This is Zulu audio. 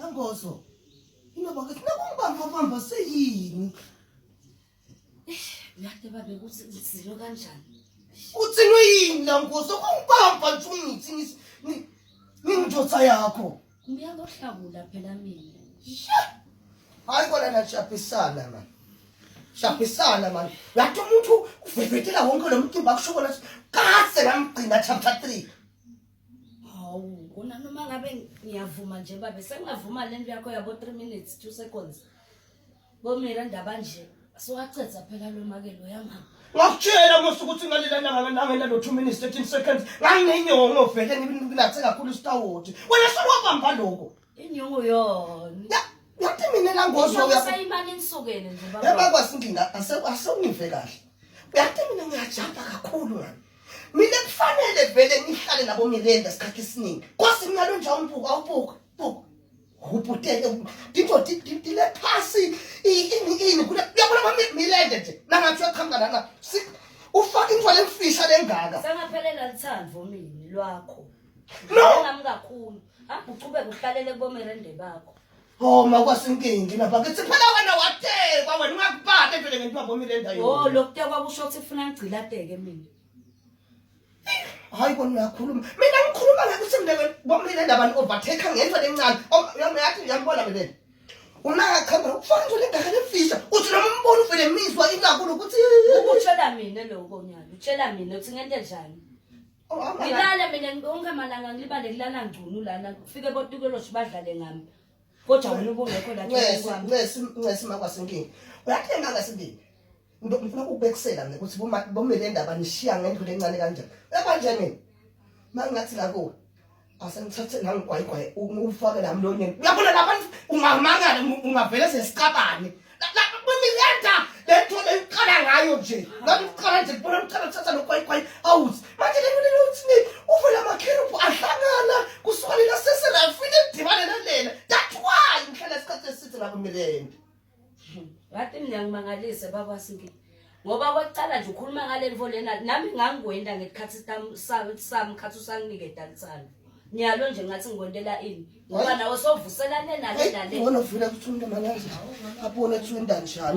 Nangozo. Inoba ke nakungibamba bamba seyini? Uyade babe ukuthi ngizilo kanjani? Uthinwe yini la Nkosi? Ukungibamba nje ungithi ngingindodza yakho. Ngiyakohlakula phela mina. Hayi kona la shaphisana man. Shaphisana man. Uyathi umuntu uvevetela wonke lo mcimbi akusho kona kase ngamgcina chapter 3. Hawu, kona noma ngabe ngiyavuma nje babe sengingavuma le nto yakho yabo 3 minutes 2 seconds. Bomira ndaba nje sowacetha phela lo make lo yamama. Ngakutshela mos ukuthi ngalila langa nangena lo 2 minutes 13 seconds nganginenyongo vele nginathe kakhulu isitawoti. Wena sewabamba lokho. Inyongo yona. Ya, yathi mina la ngozo Inyongo sayimane insukele nje baba. Yaba kwasinkinga ase asewungive kahle. Uyathi mina ngiyajumpa kakhulu ngani. Mina kufanele vele ngihlale nabo Miranda isikhathi esiningi. Kwasi mina lo nje awumbuka awubuka buka. Huputele into dile phasi ini ini kule uyabona ba Miranda nje nangathi uyaqhamuka lana ufaka into lemfisha lengaka. Sengaphelela lithando mina lwakho. No. Ngami kakhulu. Hamba uchubeke uhlalele kubomerende bakho. Oh makwasinkingi lapha ngithi phela wena watekwa wena ungakubhali vele ngento yabo Miranda yona. Oh lokutekwa kusho ukuthi ufuna ngigcilateke mina. Hayi bona uyakhuluma. Mina ngikhuluma ngekuthi mina boMiranda bani overtake ngento lencane. Uyathi ngiyambona mina. Uma ngachamba ufaka into lengaka lemfisha uthi noma umbona uvele mizwa ingakulo ukuthi Ukutshela mina lokho nyalo. Utshela mina uthi ngente njani? Oh, Ngilale mina onke malanga ngilibale kulala ngcunu lana kufike botukeloshi badlale ngami. Kodwa wena ubungekho la Ncesi, kwami. ncesi, ncesi makwasenkinga. Uyathenga ngasenkinga. Ngifuna ukubekisela mina ukuthi bomele indaba nishiya ngendlu lencane kanjani. Uyabanje mina. Mangathi la kuwe. Asengithathe nangigwayigwayi ufake la mlonyeni. Uyabona labantu ungamangala ungavele sesiqabane. Miranda le nto leyiqala ngayo nje. Ngathi uqala nje kubona uqala kuthatha nogwayigwayi awuthi. Manje le nto leyo uthi uvela amakherubhu ahlangana kusuka lela seserafini edibane nalela. That's why ngihlala isikhathi eside lapho Miranda. Ngathi mina ngimangalise baba Sinki. Ngoba kwekucala nje ukhuluma ngale nto lena nami ngangikwenda ngesikhathi sami sami khathi usanginiketa lithando. Nyalo nje ngathi ngikwendela ini ngoba nawe sovuselane nale nale. Ngibona uvula ukuthi umuntu manje abone ukuthi wenda njani.